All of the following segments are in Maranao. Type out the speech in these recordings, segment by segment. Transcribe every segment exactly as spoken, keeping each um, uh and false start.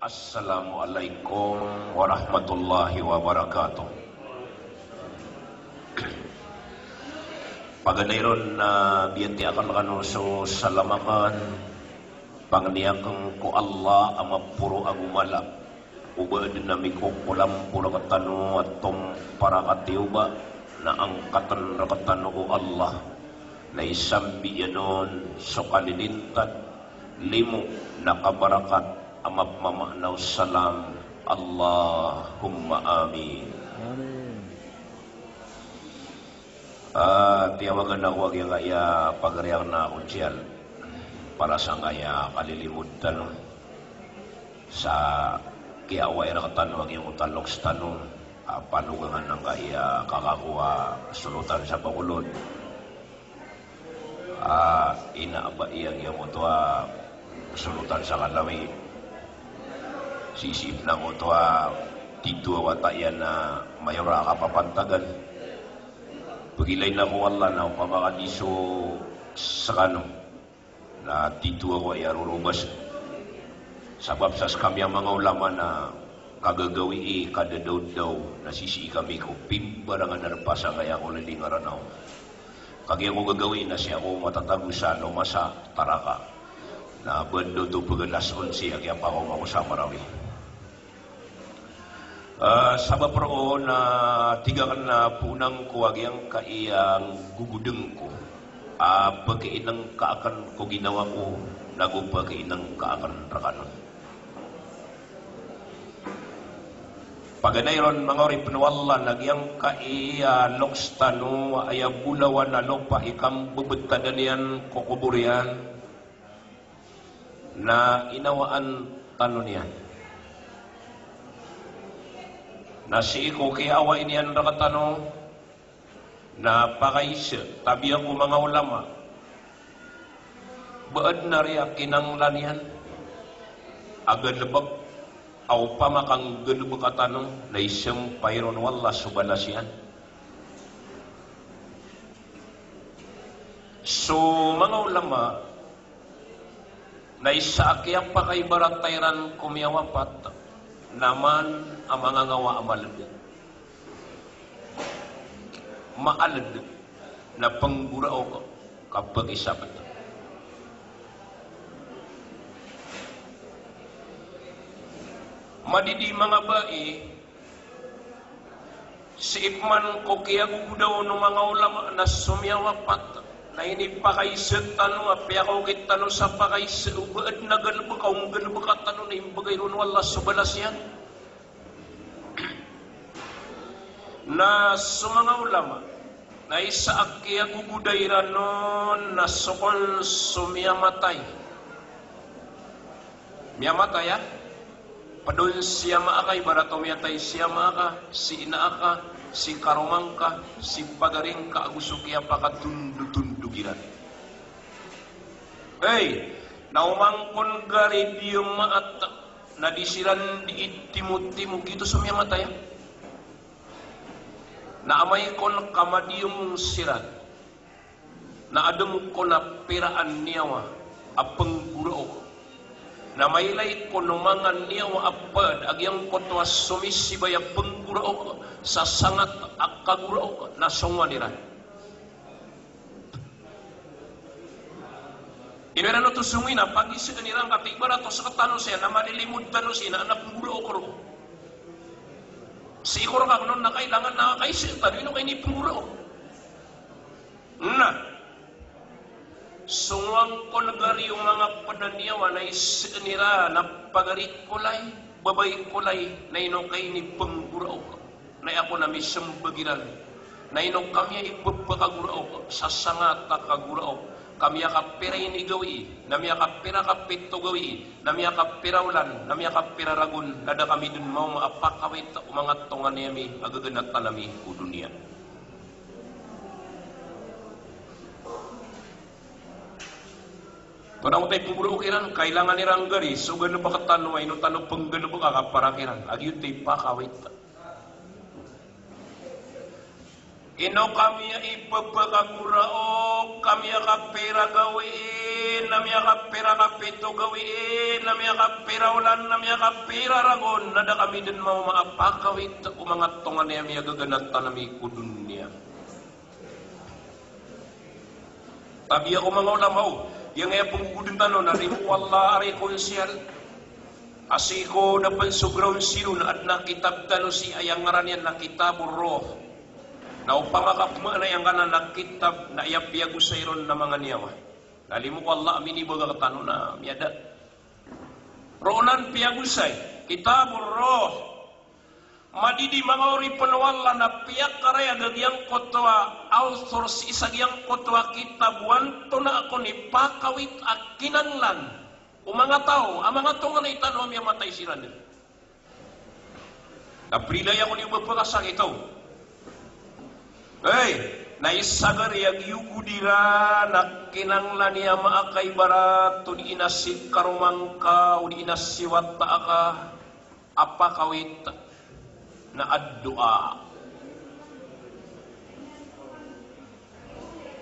Assalamu alaikum warahmatullahi wabarakatuh. Paganay ron na biyatiya akn rkano so salam akn, pangni akn ko Allah a maporo ago mala o ba adn a mikokolam ko rktano a tompar a katiyoba, na angkatn rktano o Allah na isambi iyan on so kalilintad, limo na kabarakat a mapmamaana o salam. Allahumma amin. Amin. Ah, tiyawagan ako a giyangkaya pagari akn a konsiyal para sangkaya kalilimod tano sa kiyawai rktano a giyangkoto a loks tano a panogangan angkaya kakakowa solotan sa Bacolod. Ah, ina a bai a giyangkoto a solotan sa Kalawi. Sisii pn angkoto a tito a wata iyan a mayor a kapapantagan. Pagilay na ko Allah na opama ka di so skano na tito ako aya rorobas. Sabap sa skami a manga ulama na kagagawii, kadadaodaw, na sisii kami ko pimbarangan a rpa sangkaya ko lilingaraw. Kagiya ko gagawii na sii ako matatago sa loma sa taraka. Na bado to pagalas onsi a kiyapakaoma ko sa Marawi. Ah, sabap roo na tig akn a poon angko a giyangkaya gogodng ko a pkiinngka akn ko ginawa ko, nago pkiinngka akn rkano. Paganay ron manga oripn o Allah na giyangkaya loks tano a aya bolawan a lopa i kambebetadan iyan ko kobor iyan, na inawaan tano niyan. Na sii ko kiyawai niyan rktano na pakaiza, tabiya ko manga ulama, ba adn a riya kinanglan iyan a galbk a opama ka nggalbka tano na isampay ron o Allah so balas iyan. So manga ulama na isa a kiyapakaibarata iran ko miyawapat na man a mangangawa a maled. Maaled na pnggoraok ka pkisabt. Madidi manga bai, sii pman ko kiyagogodaw o manga ulama na so miyawapat na inipakaiza tano a piyakaokit tano sa pakaiza o ba adn a galbk a onggalbka tano na imbgay ron o Allah so balas iyan. Na so manga ulama na isa a kiyagogoda iran on na so kon so miyamatay. Miyamatay a pd on si ama aka, ibarat o miyatay si ama aka, si ina aka, si karoma ngka, si pagari ngka, ago so kiyapakatondotondog iran. Hey, na oman kon gari di maat na di siran di itimotimo, giyoto so miyamatay a. Na amay kon ka madiyong siran na adn kon a pira a niyawa a pnggoraok, na mailay kon o manga niyawa a pd a giyangkoto a somisibay a pnggoraok sa sangat a kagoraok na songowan iran. Ino iran oto songowi na pagisaan iran ka tig ibarat o sktano siya na malilimod tano siya na anak nggoraok roo. Sii ko rka kon na kailangan na kaisa tano ino ka inipnggoraok. Na songowan kon gari o manga pd a niyawa na isaan iran a pagari ko lay, babay ko lay, na ino ka inipnggoraok. Na aya kon a mismbag iran na ino ka miyaibbkagorao sa sangat a kagorao, ka miyakapira inigawii, na miyakapira kapito gawii, na miyakapira olan, na miyakapira ragon, na da kami dn maoma a pakawit o manga tonganay ami a gaganatan ami ko doniya. Tonaa oto i pnggorao kiran, kailangan iran gari so galbk tano, ino tano pnggalbk a kapara kiran, a giyoto i pakawit. Ino ka miyaipepekanggora o ka miyakapira gawii, na miyakapira kapito gawii, na miyakapira olan, na miyakapira ragon, na da kami den mawma a pakawit o manga tonganay a miyagaganatan ami ko doniya. Tabiya ko manga ulama o, giyangkaya penggogoden tano na rimo ko Allah a rekonsiyal. A sii ko da pen so ground zero na aden a kitab tano sii a aya ngaran iyan na Kitabur Ruh. Na opama ka pemaana iyan angkanan a kitab na aya piyagosay ron na manga niyawa. Na limo ko Allah a minibaga rektano na miyada. Roo nan piyagosay, Kitabur Ruh. Madidi manga oripen o Allah na piyakarayag a giyangkoto a author sii sa giyangkoto a kitab o antonaa kon i pakawit a kinanglan o manga taw a manga tonganay tano a miyamatay siran den. Na prilaya ko niyo ba pekasakit o. Hey, na isa gari a giyogod iran a kinanglan iyan a makaibarat o di ina si karoma ngka, o di ina si wata aka, a pakawit na addoa.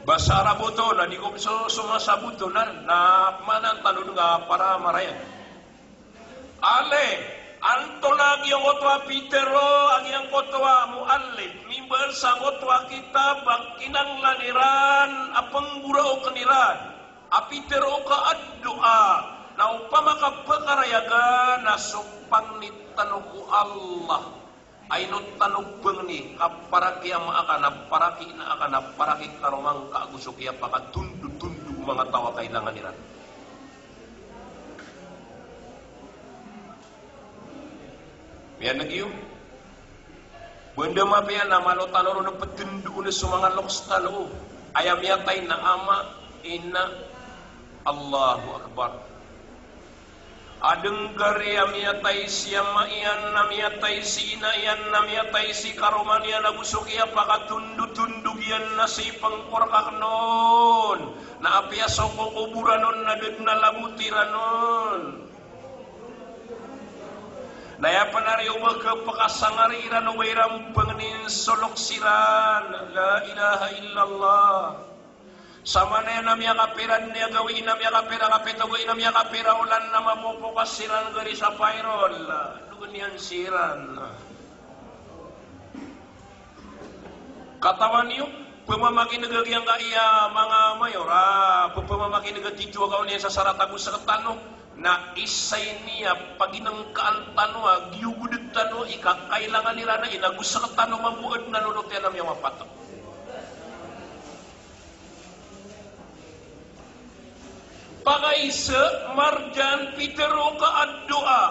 Basa Arab oto, na di ko so, so masa boto na, na manan tano nga para marayan. Ale, antonaa giyangkoto a pitero a giyangkoto a muallif, mimbaal sangkoto a kitab a kinanglan iran a penggoraoken iran a pitero ka addoa, na opama ka pekarayagan na so pangni tano ko Allah. Ay ino tano bengeni ka para ki ama aka na para ki ina aka na para ki karoma ngka ago so kiyapakatondotondog o manga taw a kailangan iran. Miyaneg iyo. Banda mapiya na malo tano ron a petendoon so manga loks tano. Aya miyatay na ama, ina. Allahu Akbar. Adeng gari a miyatay si ama iyan, na miyatay si ina iyan, na miyatay si karoma niyan, ago so kiyapakatondotondog iyan na si pengkorkak non. Na apiya so kokoboran on na da den a labot iran on. Na aya pen ari o ba kepekasangari iran o ba iran pengenin so loks iran. La ilaha illallah. Samanaya na miyakapira den a gawii, na miyakapira kapito gawii, na miyakapira olan na mapopokas siran gari sa payroll. Dogen iyan siran. Katawan iyo, pemamakineg a giyangkaya manga mayor a pepamakineg a tito a kaon iyan sa sarat ago sekatano, na isa ini a paginengkaan tano a giyogod tano i kakailangan iran a ina ago sekatano mambo aden a lolot iyan a miyawapat. Pakaisa, Marjan, pitero ka addoa.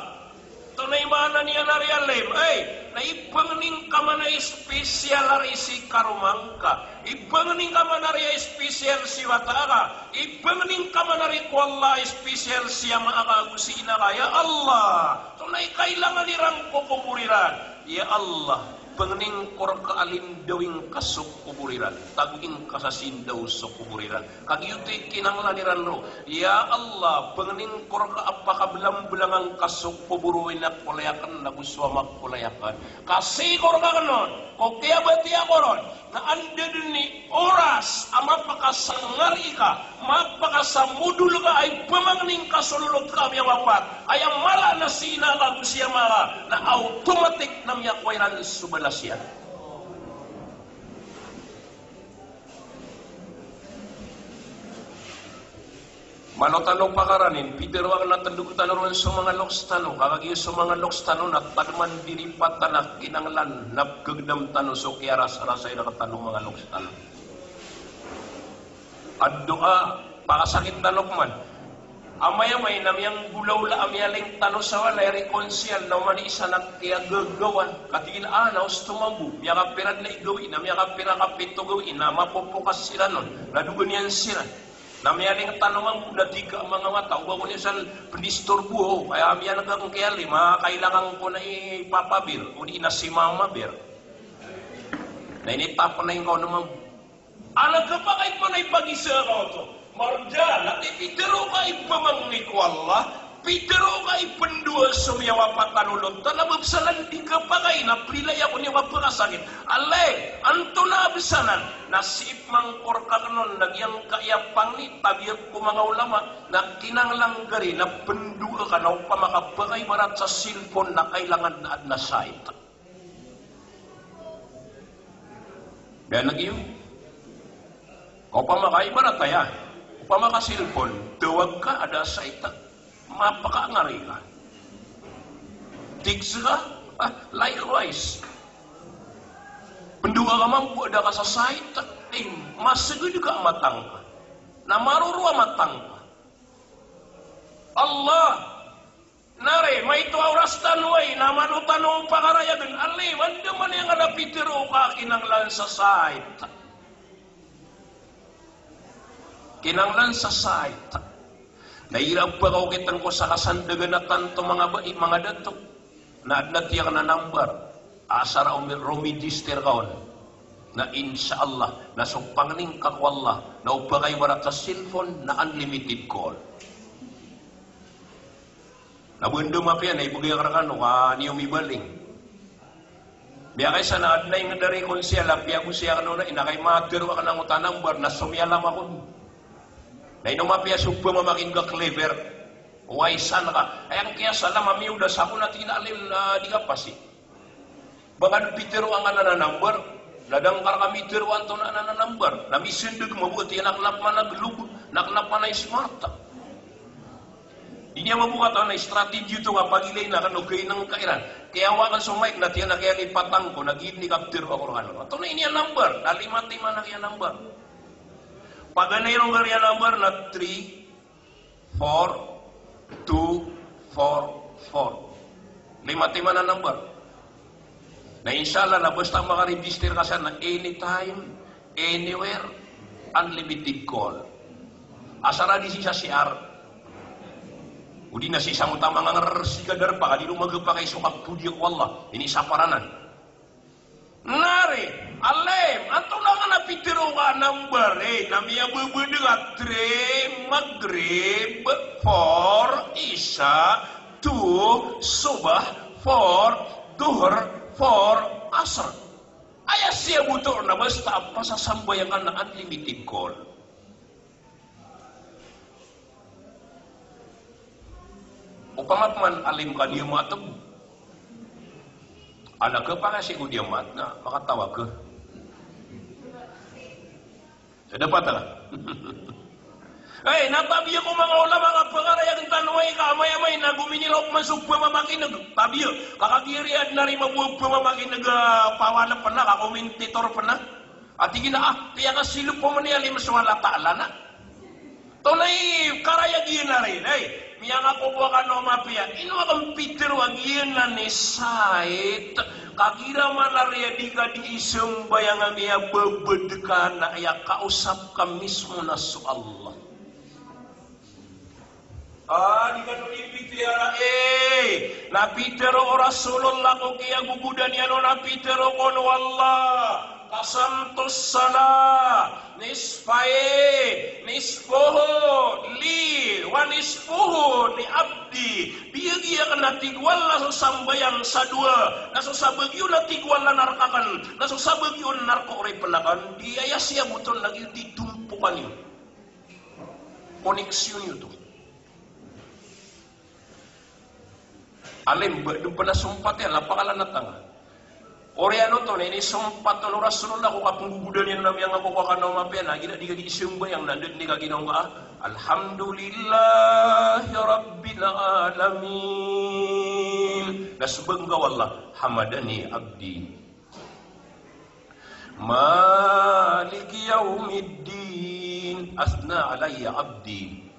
Tonaa i maana niyan ari alim, ay, na ipengenin ka man a special ari si karoma ngka. Ipengenin ka man ari a special si wata aka. Ipengenin ka man ari ko Allah a special si ama aka ago si ina aka. Ya Allah, tonaa i kailangan iran ko kobor iran. Ya Allah, pengenin ko reka a lindawing ka so kobor iran, tagoing ka sa sindaw so kobor iran. Kagiya oto i kinanglan iran ro. Ya Allah, pengenin ko reka a pakabelambelangan ka so kobor o ina ko lay aken ago so ama ko lay aken. Ka sii ko reka ken on, ko kiyabatiya ko ron, na anda den i oras a mapakasangari ka, mapakasamodol ka, ay pemangenin ka so lolot ka a miyawapat, aya mala na si ina ka ago si ama ka, na automatic na miyakowa iran so balas iyan. Malo tano pakaranin, pitero aken a tendog tano ron so manga loks tano, ka kagiya so manga loks tano na tademan di ripatan a kinanglan na pegegedam tano so kiyarasarasay rektano manga loks tano. Addoa, pakasakit na Lokman. Amay-amay na miyanggolawla a miyaling tano sa walay a rekonsiyal na oman i isa na kiyagagawan. Katigin a, na osto mambo, miyakapira den a igawii, na miyakapira kapito gawii, na mapopokas siran on, na dogan iyan siran. Na miyaling tano mambo na tig a manga wata, o ba ko niyan san pendisturbo, o, aya miyaneg aken kiyalim, a kailangan ko na i Papa Bear, o di na si Mama Bear. Na initap na ingkaw na mambo. Anak ka pa kay panay pagisa ka oto. Marjan, na tipitero ka i pamangni ko Allah, Pitharo ka i pndoa so miyawapatan o Lot, na ba bsalan di kapakay, na pilay ako niyo kapakasakit. Alay, antonaa bsalan? Na sii pmangkor ka kn on, na giyangkaya pangni, tabiya ko manga ulama, na kinanglan gari, na pndoa ka, na opama ka pakaibarat sa cellphone, na kailangan na adn a sait. Dn lagid iyo. Opama ka ibarat aya, opama ka cellphone, tawag ka, adn a sait, mapakangari ka. Text ka, ah, likewise. Pndoa ka mambo, adn a sait, eh, masgd ka a mata ngka. Na maroro a mata ngka. Allah, na ri, maito a oras tano ai, na mano tano pakarayagn, alay, andamanaya ngka na pitharo ka, kinanglan sa sait. Kinanglan sa sait. Na igira ba ka okitn ko sa kasandagan a tanto, manga bai, manga dato, na adn a tiyak na number, asar a omi-, romigister ka on. Na insha Allah, na so pangni ngka ko Allah, na opama ka ibarat sa cellphone, na unlimited call. Na bo anda mapiya na ibgay akn rkano ka niyo mibaling. Miyakaisa na adn a ingd a rekonsiyal a piyagosi akn on a ina ka i matharo akn angkoto a number na somiyalam ako. Na ino mapiya so pamamakin'g a clever, waisan ka. Aya ngka kiyasalam a miyodas ako na tig iyan a alim na di ka pasi. Ba ngka dn pitharo angkanan a number, na da ngka rka mitharo antonaa anan a number, na misndg, mabot iyan a knap man a Globe, na knap man a smart. Di niyan mabokata na strategy oto ka pagilay na kano kainang ka iran. Kiyawa akn so mic na tiyan a kiyalipatan ko, na giya dn i kaptharo ako rkano. Antonaa ini a number, na lima timan a kiya number. Paganay ron gari a number na three, four, two, four, four. Lima timan a number. Na insha Allah, na basta makaregister ka san na anytime, anywhere, unlimited call. Asar a di sii sa C R. O di na sii sa mota manga ngr sii ka darpa, ka di ron magpakay so kapodiya ko Allah. Ini saparanan. Nari, alim, antonaa ngka na pitharo ka number, eh, na miyababad ka three, Maghrib, four, Isha, two, Subh, four, Dhuhr, four, Asr. Aya siyaboto na basta a pasasambayang ka na unlimited call. Opama pman alim ka di a mateg. Ala ka pangasi ko di a mat na makatawa ka. Sa dapat ala. Ay, na tabiya ko manga ulama ka pangarayagen tano ay ka amay-amay na gominiraw pman so pamamakineg. Tabiya, ka kagiya riya adn a rimabo a pamamakineg a pawala pn a, ka komentitor pn a. A tig iyan a, ah, piyakasilop pman i alim so Allah Ta'ala na. Tonaa i karayag iyan a ri, ay, miyangakokowa kano a mapiya, ino akn pitharo a giyanan i sait, kagiya man a ri a di ka di isambayang a miyababad ka na aya kaosap ka mismo na so Allah. Ah, di kano di pitharo, eh, na pitharo o Rasulullah ko kiyagogodan iyan on a pitharo kon o Allah. Qasamtus salah nisfayn, nisfuhu li wa nisfuhu li abdi. Biyagi akn a tig o Allah so sambayang sa dowa, na so sabagi on a tig o Allah na rk akn, na so sabagi on na rk o oripn akn. Di aya siyaboton lagid i tompokan iyo. Koneksyon iyo oto. Alim, ba, dn pn a sompat iyan, lapakalan a tanga. Oriyan oto na inisompat on o Rasulullah ko kapnggogodan iyan a miyangakokowa kano a mapiya na igira di ka di isambayang na da dn i kaginawa ka a, Alhamdulillahi Rabbil Alamin. Na so bangga o Allah, hamadani abdi. Maliki yawmiddin, athna alayya abdi.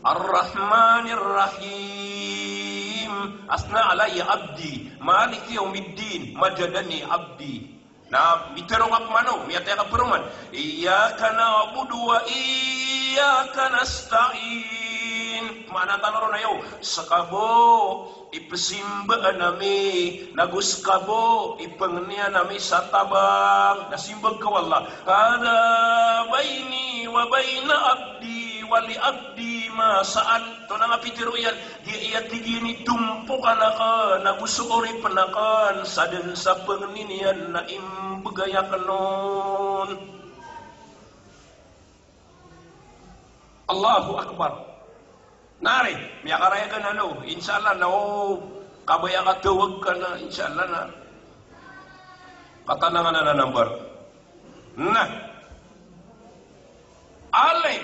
Arrahmanir Rahim, athna alayya abdi. Maliki yawmiddin, majjadani abdi. Na mitharo ka pman o, miyataya ka paroman, iyyaka na'budu wa iyyaka nasta'in. Maana tano ron na, ya Allah, ska bo i pzimbaan ami, nago ska bo i pangnian ami sa tabang. Na simbag ka o Allah, hadha bayni wa bayna abdi wa li abdi Masaan, tonaa nga pitharo iyan, giya tig iyan i tompokan akn ago so oripn akn sa dn sa pangnin iyan na imbgay akn on. Allahu Akbar. Na ari, miyakaraya ka na lo, insha Allah, na o kabaya ka tawag ka na, insha Allah, na katanangan a number. Na. Ali.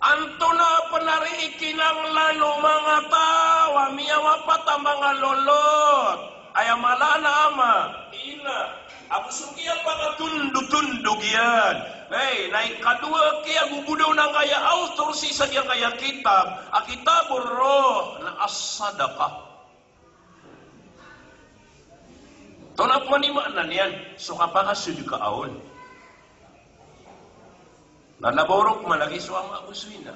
Antonaa pn ari i kinanglan o manga taw a miyawapat a manga lolot, aya mala na ama, ina, ago so kiyapakatondotondog iyan. Hay, na ikadowa a kiyagogodaw na angkaya author sii sa giyangkaya kitab a Kitabur Ruh na as-sadaqah. Tonaa pman i maana niyan, so kapakasadka on. Na labaw roo pman lagid so ama ago so ina.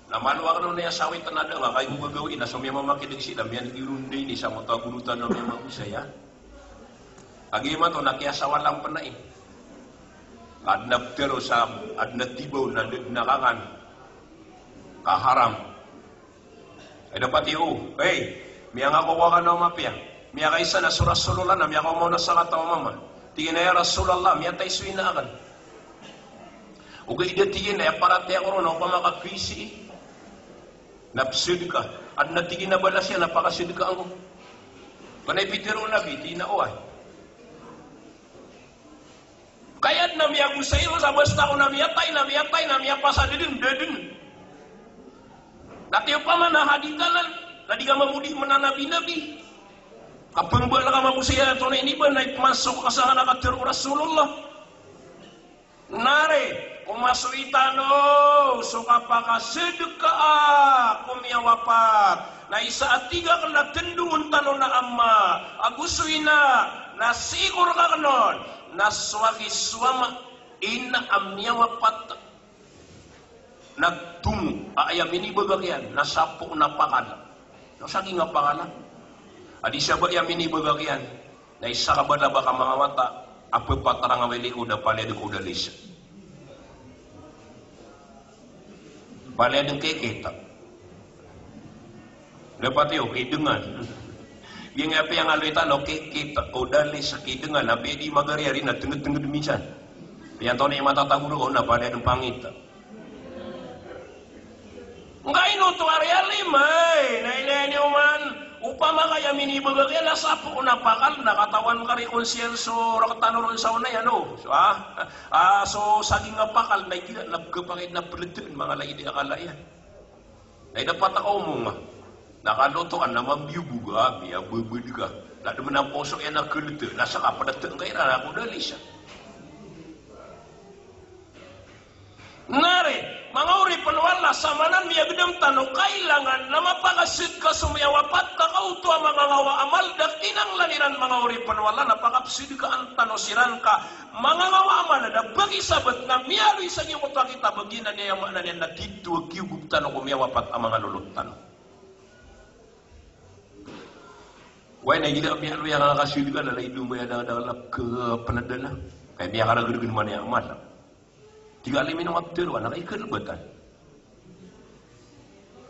Na malo akn on aya sawit na da nga kayo gagawii na so miyamamakidg sii na miyan'g iron dn ini sa matagonotan na miyamagosay a. Agi mato na kiyasawalan pn ai. Adn a ptharoon sa adn a tibaw na dn a kangan ka haram. Ay dapat iyo, hey, miyangako ka na mapiya. Miyakaisa na so Rasulullah na miyakaoma on a sakataw a mama. Tig iyan a, "Ya Rasulullah, miyatay so ina akn." Ogaid a tig iyan a, "Aya paratiyaya ko ron na opama ka khisi na psadka, adn a tig iyan a balas iyan na pakasadkaan ko." Kna i pitharo o Nabi, tig iyan a, "Oway." Kaya adn a miyagosay ron sa basta ko na miyatay, na miyatay, na miyapasad dn, da dn. Na tig opama na hadith anan, na di ka mambo di mnanabi-nabi. Kapmbala ka magosay a tonaa ini ba, na ipmasok ka sa anan a katharo o Rasulullah. Na ari, ko masoy tano so kapakasadkaa ko miyawapat, na isa a tig akn na tndoon tano na ama ago so ina, na sii ko rk akn on na so agi so ama, ina a miyawapat na tomo a aya minibagak iyan na sapo na pakal. Na so agi nga pakal a di sa ba aya minibagak iyan na isa ka bala ba ka manga wata a ppatarang a wali ko da palaya dn ko da lisa. Palaya dn kikita. Dapat iyo, kidengan. Giyangkai a piyangaloy tano, kikita, o da lisa, kidengan, apiya di magariyari na tenged-tenged minsan. Piyanto ni matatago roo na palaya dn pangita. Ngkaino oto ari a lima, na ilaya niyo man, opama ka aya minibagak iyan na sapo na pakal, na katawan ka rekonsiyal so rk tano ron sa onay, ano? So, ah, ah, so saging a pakal, na igira na pkhapakay na peleteen, manga lagid a kala iyan. Na ida pat a kaomong a, na kalotoan na mambiyoboga, miyabebed ka. Na dn man a poso iyan a kelete, na sa kapeleteen ka iran a ko da lisa. Na ari, manga oripn o Allah, samanan miyagedam tano, kailangan na mapakasadka so miyawapat, ka oto a manga ngawa amal da kinanglan iran, manga oripn o Allah, na pakapsadkaan tano siran ka manga ngawa amal a da pagisa bet na miyaaloy sa giyoto a kitab a giyanan i aya maana niyan na titho a kiyogop tano ko miyawapat a manga lolot tano. Oway, na igira miyaaloy a kasadka na lagid o maya da, da, da, kepenadana. Kay miyakaragregen man i amal. Tig a lima ino nga ptharoa na kay kelebatan.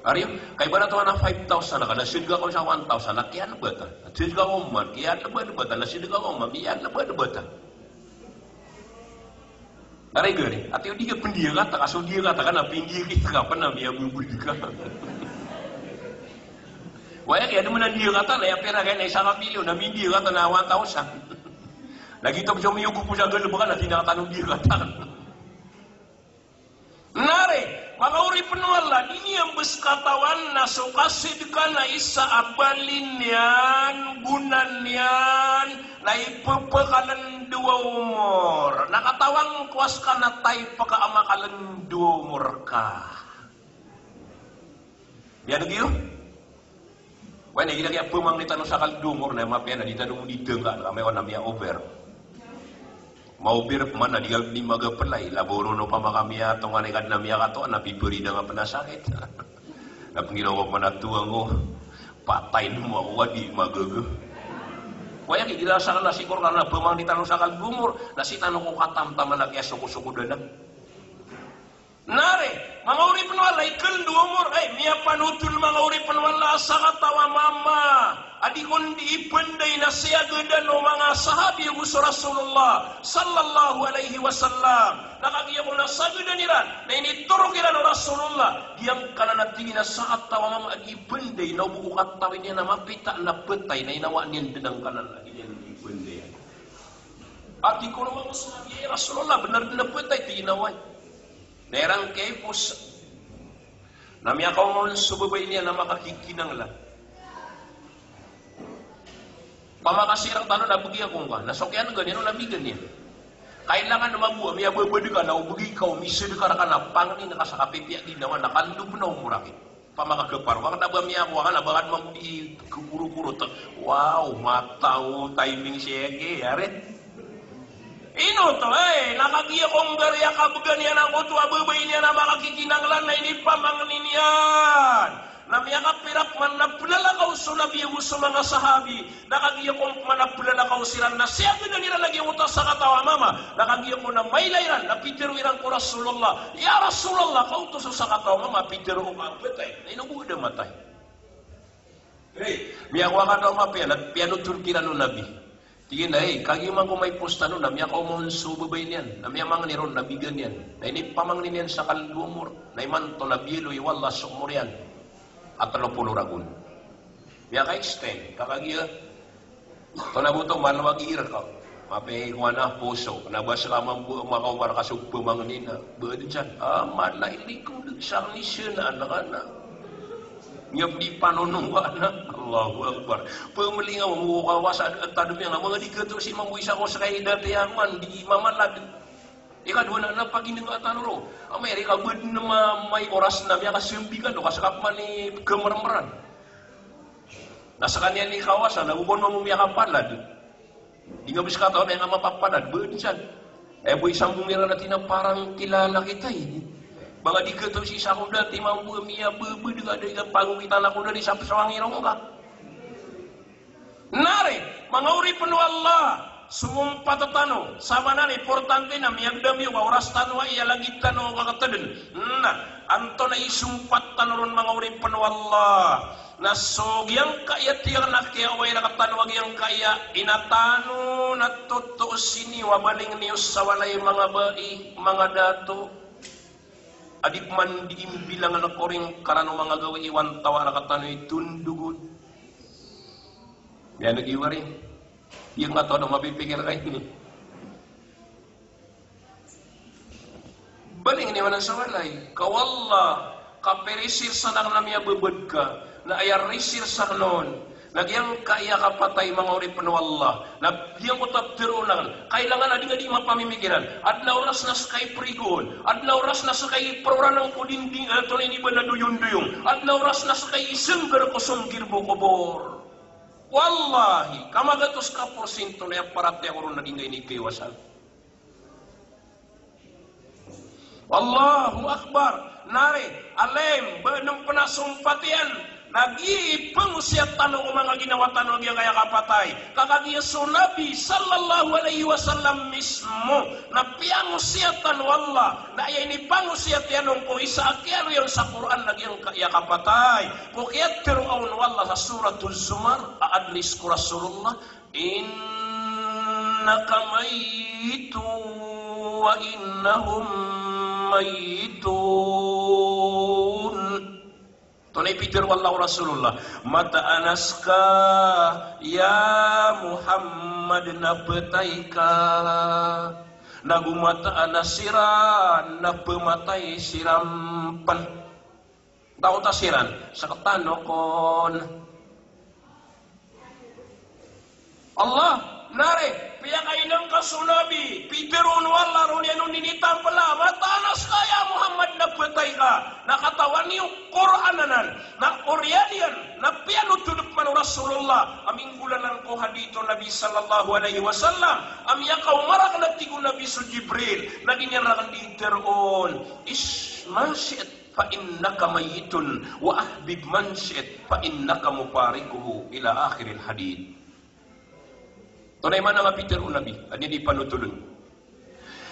Ari, kay ibarat o ana five thousand, na kala sadka ko sa one thousand, na kiyalebatan. Sadka ko man, kiyalebatan, na sadka ko man, kiyalebatan. Ari gari, ati o di ka pendiya kata, kaso diya kata ka na pendiya kita ka pena miyabebed ka. Waya kaya di man a diya kata na aya pera kaya na isa ka milyon, na mindiya kata na one thousand. Lagid o so miyogop sa galebek ka na di na katano diya kata. Na ari, manga oripn o Allah, di niyan bes katawan na so kasadka na isa a bali niyan, gona niyan, na ipepakalen dowa omor. Na katawan ko a ska na taypa ka a makalen dowa omor ka. Iyan giyo? Wai, na igira kiya pemangni tano sakal dowa omor na mapiya na di tano di dengka, na kami wan na miya-over. Ma-over man na di ka di mag-apply, labaw ron opama ka miyatonganay ka di na miyakatoa, na piperi da nga pena sakit. Na pengiraw ka pena toa ngo, patay no mo ako, wa di magaga. Wai, igira sakal na sikor ka na pemangni tano sakal dowa omor, na sii tano ko katamtaman a kiyasokosoko dana. Na ri, manga oripn o Allah, ikln o omor, ay, miyapanotol, manga oripn o Allah, a sakataw a mama a di kon di ipnday na siyagadan o manga sahabi ago so Rasulullah sallallahu alaihi wasallam. Na kagiya kon a sagadan iran na initorog iran o Rasulullah, giyangkanan a tig iyan a sakataw a mama a di ipnday na o bo ko katawi niyan a mapita na phatay na inawaan iyan dn angkanan a di niyan di ipnday. A tig kon o manga sahabi, "Ya Rasulullah, bnar dn a phatay?" Tig iyan a oway. Na iran kiyapos. Na miyakaoma on so babay niyan a makakikinanglan. Pamakasirang tano na bgi ako ngka. Na so kiyan'gan iyan on na bigan iyan. Kailangan na mambo a miyababad ka na o bgi ka o misadka rka na pangnin ka sa kapipiya ginawa na kandop na omor aki. Pamakagapar, waka na ba miyako, waka na ba kad mambo di kukuro-kuro ta. Wow, mataw, timing siya ki, ari. Ino to, eh, na kagiya ko ngka ri a kabgan iyan angkoto a babay niyan a makakikinanglan na inipamangni niyan. Na miyakapirak man na plalakaw so Nabi ago so manga sahabi. Na kagiya ko man a plalakaw siran na siyagadan iran a giyoto a sakataw a mama. Na kagiya ko na mailay iran na pitharo iran ko Rasulullah, "Ya Rasulullah, kaoto so sakataw a mama a pitharo ka a phatay, na ino bo da matay?" Hey, miyakowa ka daw mapiya, na piyanotol kiran o Nabi. Tig iyan a, "Hey, kagiya man ko maipos tano," na miyakaoma on so babay niyan, na miyamangni ron na bigan iyan. Na inipamangni niyan sa kandop a omor, na imanto na biyaloy o Allah so omor iyan a tlo polo ragon. Miyaka-extend, ka kagiya Tonaa bo oto, malawag i rka. Mapiya i kowan a poso. Na ba ska mambo makaoma rka so pamangni na ba dn san. Ah, mala i rka dn sa nisan a anak anak. Niya pdi panonong ka na. Allahu Akbar. Pamlingaw mo ko kawasa a tadm iyan a manga di kato si mambo isa ko ska i dati a kowan, di mamalad. Ikadowa na, na paginenga tano ron. Amay rka ba dn ma-, may oras na miyakasambi ka, do ka ska pman i kamermeran. Na skaniyan i kawasa na go kon mambo miyakapalad. Di nga bs kataw na aya nga mapapalad, ba dn san. Aya bo i sambong iran a tig iyan a parang kilala kita ini. Ba nga di kato si isa ko dati mambo a miyababad ka, da i kapangokitan ako dati sa psawang iron ka. Na ri, manga oripn o Allah, sompat tano, sabanan importante na miyagdam iyo ka oras tano a iyalagid tano ka katadn. Na, antonaa i sompat tano ron, manga oripn o Allah? Na so giyangkaya tiyak na kiyaoway rktano a giyangkaya ina tano na totoo siniyo a baling niyo sa walay manga bai, manga dato a di pman di imbilangan ko ringkaran o manga gawii o antawaa rktano i tondog on. Miyaneg iyo ari. Di ngka taw na mapipikir ka ini. Baling niyo anan sa walay. Ka wallah, kapirisir sa anan na miyababad ka. Na aya risir sa anan on na giyangkaya kapatay, manga oripn o Allah. Na giyangkoto a ptharoon aken, kailangan a di nga di mapamimikiran. Adn a oras na ska i prigoon. Adn a oras na ska i paroranan ko dinding, eh, tonaa ini ba na doyondoyong. Adn a oras na ska i snggar ko songgir bo kobor. Wallahi, ka magatos ka porsinto na aya paratiyaya ko ron na di nga ini kaiwasan. Allahu Akbar. Na ri, alim, ba dn pn a sompat iyan na gii pangosiyat tano ko manga ginawa tano a giyangkaya kapatay. Ka kagiya so Nabi sallallahu alaihi wasallam mismo na piyangosiyatan o Allah, na aya inipangosiyat iyan on ko isa a kiyaaloy on sa Qur'an na giyangkaya kapatay. Ko kiyatharo on o Allah sa Suratuz Zumar, a adress ko Rasulullah, "Innaka mayyitun wa innahum mayyitun." Tonaa i pitharo o Allah ko Rasulullah? Mataan a ska, ya Muhammad, na phatay ka. Nago mataan a siran na phamatay siran pn. Taw ta siran, sktano kon. Allah, na ri, piyakainngka so Nabi, pitharo on o Allah, ron iyan on initampla, mataan a ska ya Muhammad na phatay ka, na katawan iyo Qur'an anan, na oriyan iyan, na piyanotol pman o Rasulullah a minggolalan ko hadith o Nabi sallallahu alaihi wasallam, a miyakaoma rakn a tig o Nabi so Jibril, na di niyan rakn di tharoon, "Ish ma shi'ta fa innaka mayyitun, wa ahbib man shi'ta fa innaka mufariquhu," ila akhiril hadith. Tonaa i maana a pitharo o Nabi, a di niyan di panotoln.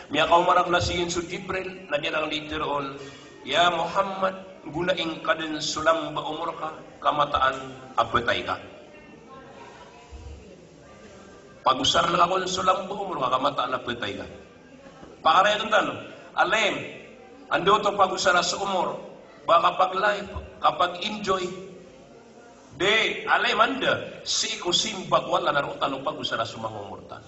Miyakaoma rakn a sii so Jibril, na di rakn di tharoon, "Ya Muhammad, gonai ngka dn so lamba omor ka, ka mataan a phatay ka. Pagosar rakn so lamba omor ka, ka mataan a phatay ka." Pakaraya tano, alim, anda oto pagosara so omor, ba kapag-life, kapag-enjoy. Di, alim, anda, sii ko simba ko Allah na roo tano pagosara so manga omor tano.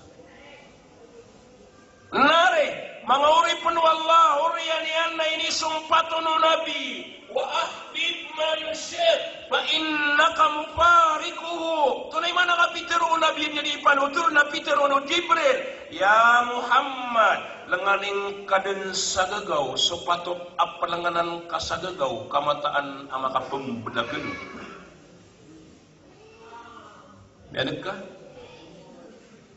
Na ri, manga oripn o Allah, oriyan iyan na inisompat on o Nabi, "Wa ahbib man shi'ta, fa innaka mufariquhu." Tonaa i maana ka pitharo o Nabi, iyan di panothol na pitharo o Jibril, "Ya Muhammad, lngani ngka dn sa gagaw so patot a plnganan ka sa gagaw, ka mataan a makapmblag kano." Miyaneg ka?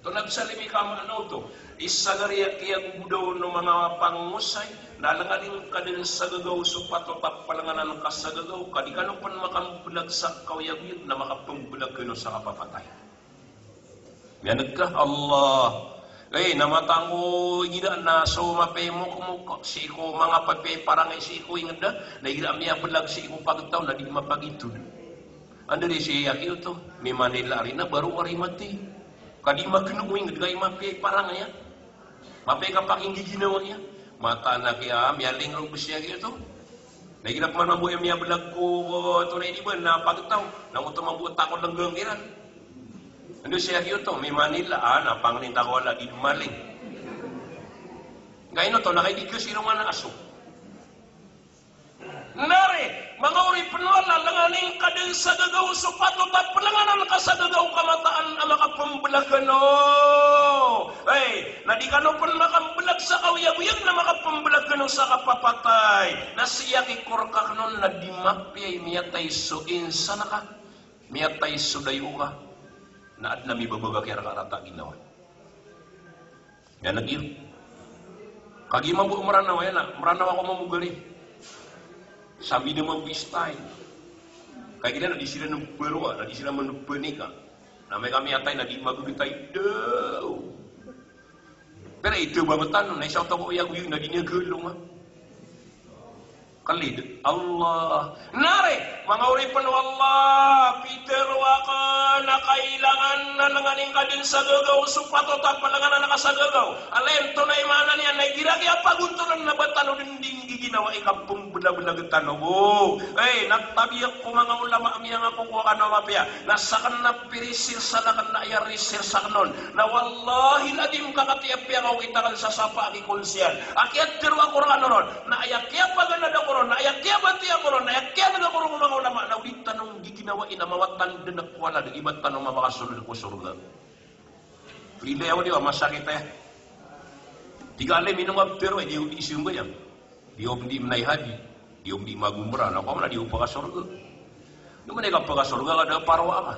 Tonaa i salimi ka maana oto? Isa gari a kiyagogodaw o manga pangosay, na lngani ngka dn sa gagaw so patot a plnganan ka sa gagaw, ka di kano pn makamblag sa kaoyagoyag na makapmblag kano sa kapapatay. Miyaneg ka? Allah. Eh, na mataan ko igira na so mapiya i mokmok sii ko manga papiya i parangay sii ko ingd, na igira miyablag sii ko pagtaw na di mapagitod. Anda di si aki oto, mimanila ari na baro ari mati. Ka di makno ko ingd ka i mapiya i parangay a. Mapiya i kapakinggiginawai a. Mataan a kiya, miyaling ro bes si aki oto. Na igira pman mambo iyan miyablag ko, ko tonaa i di ba, na pagtaw. Na oto mambo takot lnggang iran. Anda si aki oto, mimanila, a, na pangnin ta ko ala di maling. Ka ino oto, na kay di kasirongan a aso. Na ri, manga oripn o Allah, lngani ngka dn sa gagaw so patot a plnganan ka sa gagaw, ka mataan a makapmblag kano. Ay, na di kano pn makamblag sa kaoyagoyag na makapmblag kano sa kapapatay. Na sii aki ko rk akn on na di mapiya i miyatay so insan ka, miyatay so dayo ka, na adn a mibabaga kiya rka rata a ginawa. Miyaneg iyo. Kagiya mambo Mranaw iyan na, Mranaw ako mambo gari. Sambi na mambo i style. Kagiya na di siran mbaroa, na di siran mbanika. Na amay ka miyatay na di magagtay daw. Pero ito ba matano, na isa oto ko oyagoyag na di niyan galonga. Kalid. Allah. Na ri, manga oripn o Allah, pitharo akn a kailangan na lngani ngka dn sa gagaw so patot a plnganan ka sa gagaw. Alim, tonaa i maana niyan, na igira kiyapagontolan na ba tano dn di nggiginawai ka pmblablagn tano bo. Eh, na tabiya ko manga ulama a miyangakokowa kano a mapiya. Na sakn na pirisirsan akn na aya risirsan akn on. Na wallahil adhim ka katiya piyakaokit akn sa sapa a kikonsiyan a kiyatharo ako rkano ron, na aya kiyapaganad ako ron, na aya kiyabatiya ako ron, na aya kiyaneg ako ron ko manga ulama, na o di tano nggiginawai na mawatan dn ko walad, iba tano mapakasold ko sorga. Lilay ako di ba, masakit aya. Tig a alim, ino nga ptharo, eh, di, di simbayang. Di o di mnay haji, di o di magumrah, na ko man a di o pakasorga. Ino man i kapakasorga ka da parwa ka.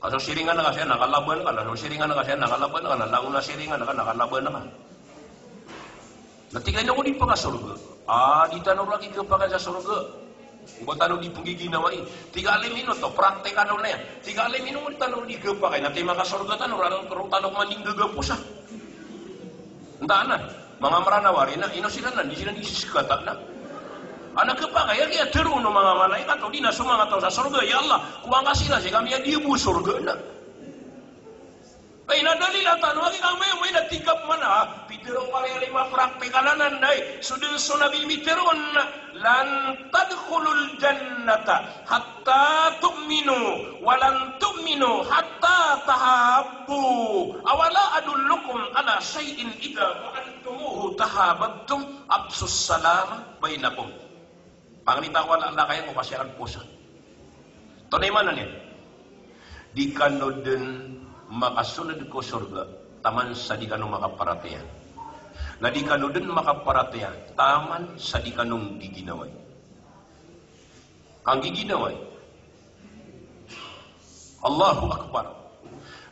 Ka so siringan ka siya, na kalaban ka, na so siringan ka siya, na kalaban ka, na laon a siringan ka, na kalaban ka. Na tig a ino ko di pakasorga. Ah, di tano ragi kapakay sa sorga. Oba tano di pnggiginawai. Tig a alim, ino oto, praktikal on iyan. Tig a alim, ino tano di kapakay, na tig a makasorga tano, ran, ran tano maninggaga posa. Nta na, manga Mranaw ari na, ino siran na, di siran di siskata na. Ana kapakay, aya kiyatharo o manga malaikat, o di na so manga taw sa sorga, ya Allah, kowaan ka siran sii ka miyadi bo sorga na. Ay, na dalil a tano, agi ka mayo, mayo na tig a pman a, pitharo ko ari a lima praktikal anan, dai. So dn so Nabi mitharo on na, "Lan tadkhulul jannata hatta tu'minu, wa lan tu'minu hatta tahabbu. Awala adullukum ala shay'in idha fa'altumuhu tahababtum, afshus salama bainakum." Pangni ta ko ala, ala kayo ko kasiyaran posa. Tonaa i maana niyan? Di kano dn makasold ko sorga taman sa di kano makaparatiyaya. Na di kano dn makaparatiyaya taman sa di kano nggiginawai. Kanggiginawai. Allahu Akbar.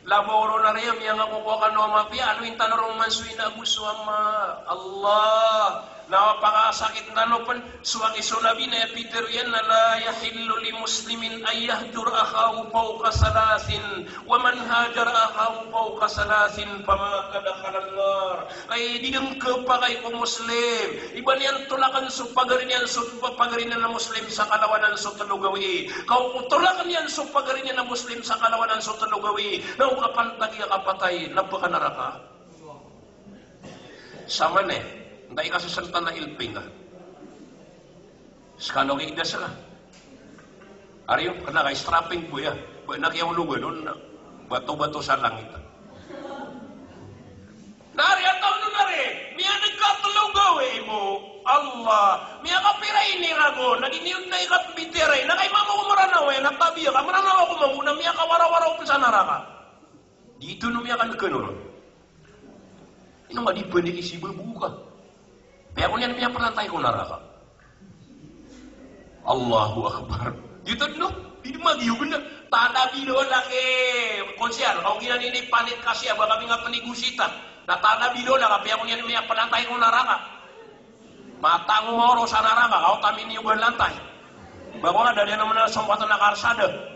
Labaw ron a riyam, miyangakokowa kano a mapiya, aloyin tano ron man so ina ago so ama. Allah. Na pakasakit tano pen, so agi so Nabi na aya pitharo iyan na, "La yahillu li muslimin an yahjura akhahu fawqa thalathin, wa man hajara akhahu fawqa thalathin fama qad dakhalan nar." Ay, di den khapakay ko Muslim i ba niyan tolaken so pagari niyan, so pagari niyan a Muslim sa kalawanan so telo gawii. Ka o tolaken iyan so pagari niyan a Muslim sa kalawanan so telo gawii, na o kapantagi a kapatay na pekanaraka. Samanaya, antai ka sesertan a ilping ka? Sekano ki ida sera. Ari, kena ka strapping bo ya. Ba na kiyaologan on na bato-bato sa langit. Na ari, a taw on na ari, miyaneg ka telo gawii mo, Allah, miyakapira i iniragon, na di niyo na ikapembitiyarai, na kay mama ko Meranaw, eh, na tabiya ka Meranaw ako mambo, na miyakawara-wara o pen sa naraka. Di ito no miyakaneg ka no ron. Ino nga di pwede i si babo ka. Piyako niyan miyapelantay ko naraka. Allahu Akbar. Giyoto dn, di dn magiyogen. Tadabi dn a ki konsiyal, kagiya ini panit kasi a ba kami nga penigosita. Na tadabi dn a ka piyako niyan miyapelantay ko naraka. Matango maoro sa naraka, kaoto a miniyogan lantay. Ba ko nga da niyan mena sompatan a karsada.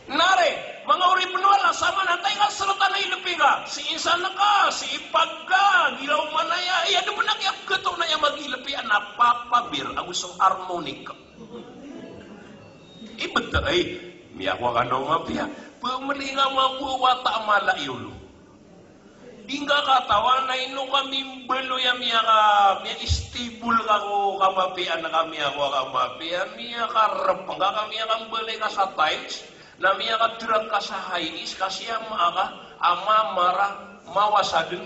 Na ari, manga oripen o Allah, samanaya antai ka serotan a ilping ka, si insan ka, si ipag ka, giraw manaya, iya, di pen a kiyapketoon a aya magilpi a na papabir ago so harmonica. Ibet a, ay, miyakowa ka na o mapiya. Pemeli nga mambo a wata a mala i olo. Di ngka katawan a ino ka mimbaloy a miyaka, miya-stable ka ko kamapiyaan ka, miyakowa ka mapiya, miyakarep ngka ka, miyakambalay ka sa tiles, na miyakadrak ka sa high heels, ka si ama ka a mamara, mawasa den,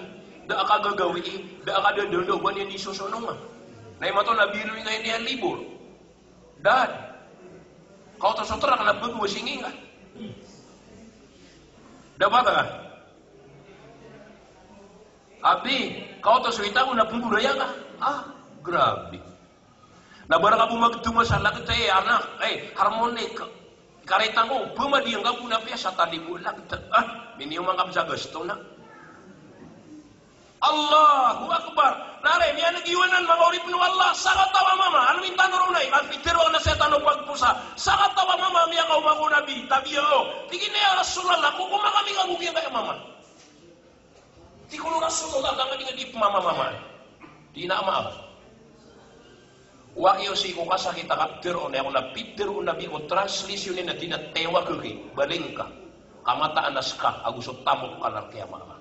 da a kagagawii, da a kadadalo, ba niyan di sosononga. Na imanto na biyaloy ngka ini a libor. Dad, kaoto so trak na bego a singing ka. Dapat ka? Abi, kaoto so ita ko na pembudaya ka. Ah, grabe. Na bara ka bo magtoma sa laget, eh, anak, eh, harmonica. Karita ko, pemadiyan ka bo na piya sa tali bo laget. Ah, miniyoman ka bo sa gasto na. Allahu Akbar. Na ari, miyaneg iyo anan, manga oripen o Allah, sakataw a mama, ano intano ron ay, kapitharo a na setan o pagposa. Sakataw a mama, miyakaoma ko Nabi, tabiya o. Tig iyan a, "Ya Rasulullah, kokoma kami ka go giyangkaya mama." Tig o Rasulullah, "Ka nga di nga di pemamamama." Di na ama. Wa iyo sii ko kasakit a kapitharo on, aya ko na pitharo o Nabi ko translation iyan na di na tewag ki, balingka. Kamataan a seka ago so tamok ka narkiyama ka.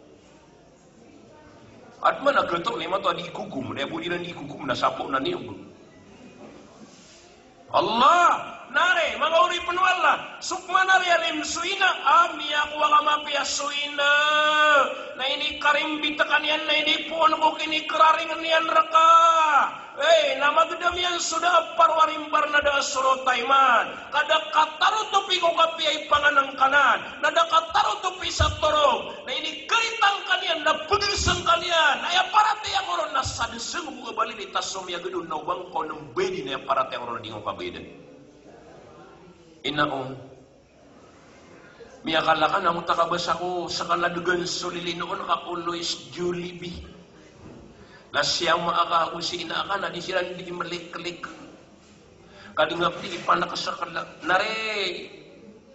Adn man a getoon imanto a di igogom, na aya bo di iran di igogom na sapo na niyog. Allah, na ari, manga oripen o Allah, so pman ari a rim so ina, a miyakowa ka mapiya so ina, na inikarimbit ka niyan, na inipoon ko kinikraring iyan reka. Ey, na magedam iyan so da a paro a rimbar na da a sorotay man. Ka da katarotopi ko kapiya i panganengkanan, na da katarotopi sa torog, na inikaritan ka niyan, na pegesen ka niyan, na aya paratiyaya ko ron na sadeseng bo a bali di taso miyagedon na obang ka o nembedi na aya paratiyaya ko ron na di ngka kabedan. Ina o, miyakala ka na ngka kabasa ko sekala degan so lilinoon ka always Jollibee. Na si ama ka ago si ina ka na di siran di meliklik. Ka di nga pdi ipanek sekala. Na ari,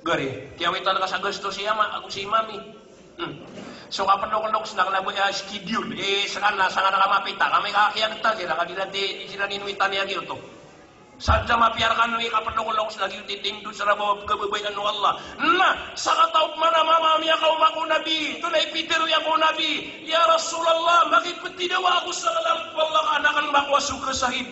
gari, kiyawitan ka sa gasto si ama ago si mami. Hmm. So kapedokdok sena kena bo iya schedule. Eh, sekana, sekana ka mapita, kami ka kiyageta sira, ka di na di, di siran inwitan iya giyoto. Sadn sa mapiya rekano i kapedokdok sena giyoto i tindod sa rabaw a pekababayaan o Allah. Na sakataw pman a mama a miyakaoma ko Nabi, tonaa i pitharo iyan ko Nabi, "Ya Rasulullah, makipetidawa ako sa lalan ko Allah ka an aken makowa so kasahid."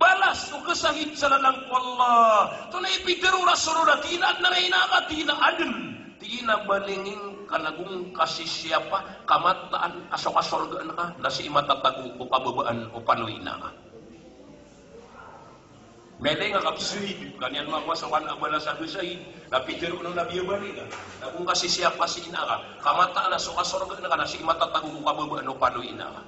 Balas o kasahid sa lalan ko Allah. Tonaa i pitharo o Rasulullah, tig iyan a adn a ina ka, tig iyan a adn. Tig iyan a balingin ka na go ngka sisiyapa, kamataan a so kasorgaan ka na sii matatago ko kababaan o pano i ina ka. Miyailay ngka ka bo sahid, ka niyan makowa so kan a balas a kasahid. Na pitharo o Nabi a balingin ka na go ngka sisiyapa si ina ka, kamataan a so kasorgaan ka na sii matatago ko kababaan o pano i ina ka.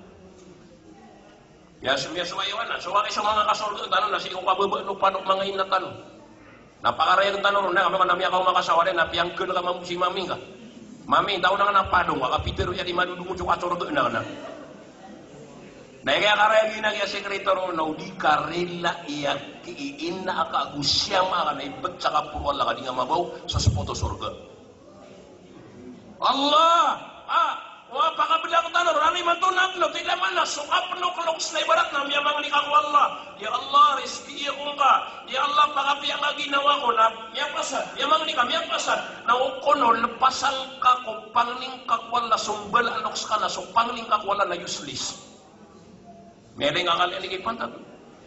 Miyaso, miyaso ayo anan. So, agi so manga kasorgaan tano na sii ko kababaan o pano o manga ina tano. Na pakarayag tano ron, na kami ka na miyakaoma ka sa walay, na piyangken ka mambo si mami ka. Mami, taw na nga na padong ka, kapitharo iyan di madodongon so kasorgaan ka na. Na aya karayag iyan a kiyasekreto ron na o di ka rila iyan ki ina aka ago siyama aka na ibt sa kaporo Allah ka di nga mabaw so spoto sorga. Allah, ah, wa pakablag tano ron, imanto na tlo, tila mana so kapno klok sa ibarat na miyamangni ka ko Allah. Ya Allah, rizki iya ko ngka. Ya Allah, pakapiya ka ginawa ko na miyapasad. Miyamangni ka, miyapasad. Na o kono, lepasan ka ko pangni ngka ko Allah, so mbala a loks ka na so pangni ngka ko Allah na useless. Miyada nga kali a ligi pantag.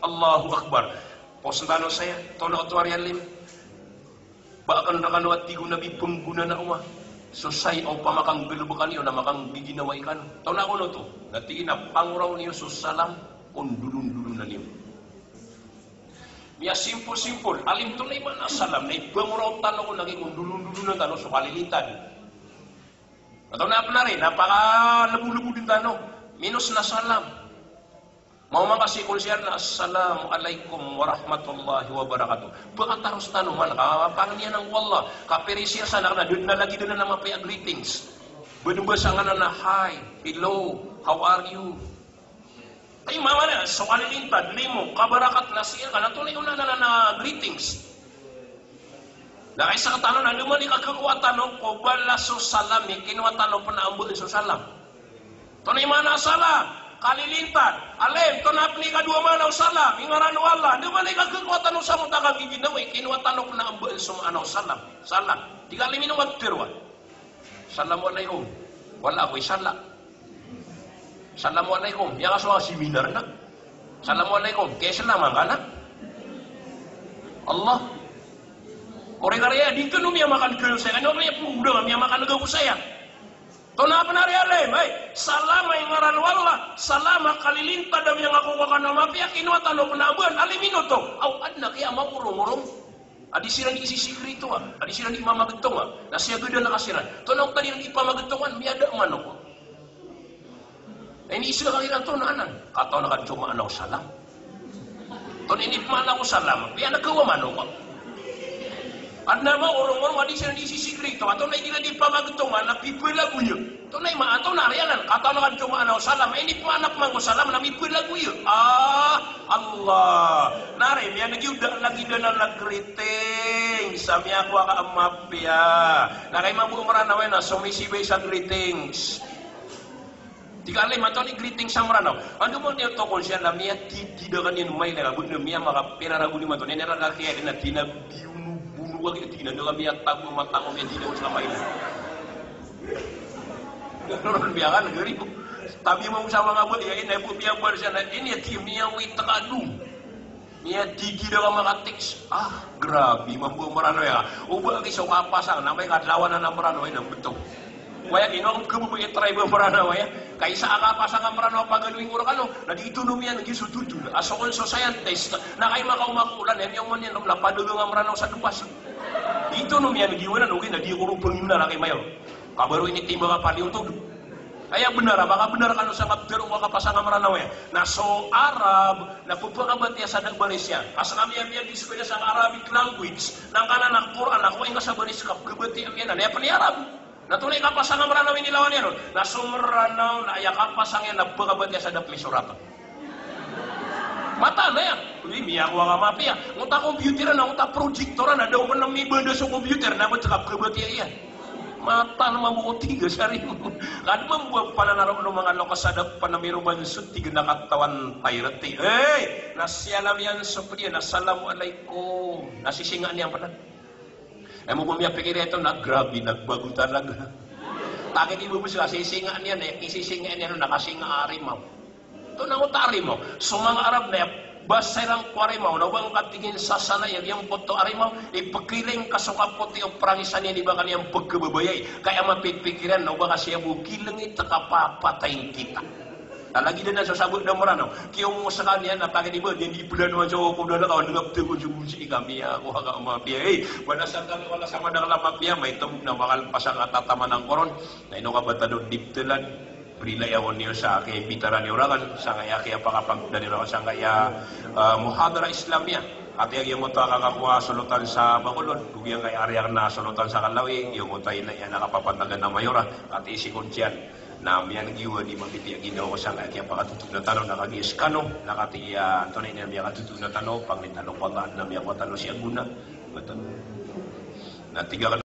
Allahu Akbar. Pos tano saya, tona oto ari alim. Ba akan rakano a tigo na bi pengguna na uma. So saya o pamakan gelebek kaniyo na makan giginawa ikan. Tona kono to. Na tig iyan a pangoraw niyo so salam, kondulondulon na niyo. Miya simple simple. Alim, tona i mana salam, na ipangoraw tano ko na kikondulondulon tano so kalilintad. Atao na pn ari, na pakalebodlebod tano. Minos na salam. Maoma ka si konsiyan na, "Assalamu alaikum warahmatullahi wabarakatuh." Ba kataros tano man, ka pangni anan ko Allah. Ka piri siya sa na kna, da dn a lagid anan a mapiya a greetings. Ba dn ba sa nganan na, "Hi, hello, how are you?" Ay, mamana, so kalilintad, limo, kabarakat na siya ka, na tona i onan anan a greetings. Na kaisa tano na, anda man i kakowa tano ko balas so salam i kinowa tano pn a mbaan so salam. Tona i mana salam, kalilintad, alim, tona pn i kadowa mana o salam, i ngaran o Allah, anda man i kakowa tano sa mota ka giginawa i kinowa tano pn a mbaan so mana o salam. Salam. Di ka alim ino ka tero a. Assalamu alaikum. Wala ko isala. Assalamu alaikum. Iya ka so seminar na. Assalamu alaikum. Kaya selama ka na. Allah. Kore kare ya, di tano miyamakan kayo saya. Ano kaya pura miyamakan kayo saya. Tona pn ari alim, ay. Salam i ngaran o Allah. Salam a kalilintad a miyangakowa ka na mapiya, kinowa tano pn a mbaan. Alim ino to. Aw, adn a kiyamaorongorong. A di siran di isisikreto a, a di siran di mamagtonga, na siyagadan a ka siran. Tona o tadi di pamagtongan, miyada manok. Na inisa ka iran tona anan. Katawan ka so maana o salam. Tona inipmaana ko salam, miyada ka wa manok. Adn a maorongorong a di siran di isisikreto a, tona igira di pamagtongan, na pipalagoya. Tona i ma-, tona ari anan, katawan ka so maana o salam, inipmaana pman ko salam, na mipalagoya. Ah, Allah. Na ari, miyanegi o da lagid anan a greetings a miyakowa ka a mapiya. Na kay mambo o Mranaw iyan na somisiba sa greetings. Di ka alim, antonaa i greetings a Mranaw. Ando mo niyo tokon siya na miyatitida ka niyan mailay ka, bo na miyamakapira rago niyo mato. Niyan ra ka kiyari na tina biyono-bono ka kiyari, tina da ka miyatago a mata ko, miyatida ko sa mailay. Ron biya kan gari ko. Tabi mo sa manga bo, iya ina bo, biya bo siya na ini, iya ti miyawit ka do. Miyatitida ka maka-text. Ah, grabe, mambo a Mranaw iyan. O ba ki so kapasang, na amay ka lawanan a Mranaw iyan, na beto. Waya ino ang kebo ba i-try ba Mranaw iyan. Kaisa a kapasang a Mranaw a pagaloy ngor kano, na di itonom iyan, di so tutu. A so kon so scientist, na kay makaoma ko olan, iyan miyaoma niyan, na padagang a Mranaw sa dopas. Di itonom iyan, di wanan, okay, na di ko ro pangimna, na kay mayor. Kabaro ini timba ka paliotod. Aya benar, a makabenar kano sa kaptero ko a kapasang a Mranaw iyan. Na so Arab, na pepakabatiya sa da baris iyan. Ka sa kami a miya-discover sa Arabic language, na kanan a Qur'an, na ko ingka sa baris ka pekabatiya iyan, na aya pen i Arab. Na tonaa i kapasang a Mranaw i inilawan iyan on. Na so Mranaw, na aya kapasang iyan, na pekabatiya sa da pemisorat. Mataan aya. Wi, miyakowa ka mapiya. Ngota computer na, ngota projector na, da o pen mibanda so computer na, ba tek a pekabatiya iyan. Mataan mambo ko tiga sari. Kad mambo a pananaro no manga lokas a da pen miroman so tiga na katawan tayreti. Hey! Na siyalam iyan so pediya na, "Assalamu alaikum." Na sisinga niyan pen. Ay mo bo miyapikir iyan to na, grabe, nagbago talaga. Takit i bo bo sa sisinga niyan, eh, kisisinga niyan na kasinga a arimaw. To na ngota arimaw. So manga Arab na aya basa iran ko arimaw, na o ba ngka tig iyan sasala iyan, giyangkoto a arimaw, ipekiling ka so kapoti o prangisan iyan, i ba ka niyan pekebabayai. Kaya mapipikir iyan, na o ba ka siya bo kilengi, tek a papatayin kita. Na lagid anan so sabot a Mranaw. Kiyomos ka niyan, na takit i ba, di niyan di pelanoan so kodal ka, o nengap tegon so gonsi i kami, ako haka mapiya. Eh, wala sa kami, wala sa madakl a mapiya, maito bo na makalepas a katataman angkoron. Na ino ka ba tano di ptelan. Prilaya ko niyo sa kiyaimbitara niyo raken, sangkaya kiyapakapagda niyo raken, sangkaya, ah, muhadara Islamiyah. Ati a giyoto a kakakowa solotan sa Bacolod, go giyangkaya ari aken a solotan sa Kalawi, giyoto a ilaya na kapapantagan a mayora, ati si Koncian. Na miyan'g iyo a di mapiti a ginawa ko sangkai a kiyapakatotoona tano, na kagiya skano, na katii a antonaa ini a miyakatotoona tano, pangnin tano ko Allah na miyakowa tano sii a gona. Na tig akn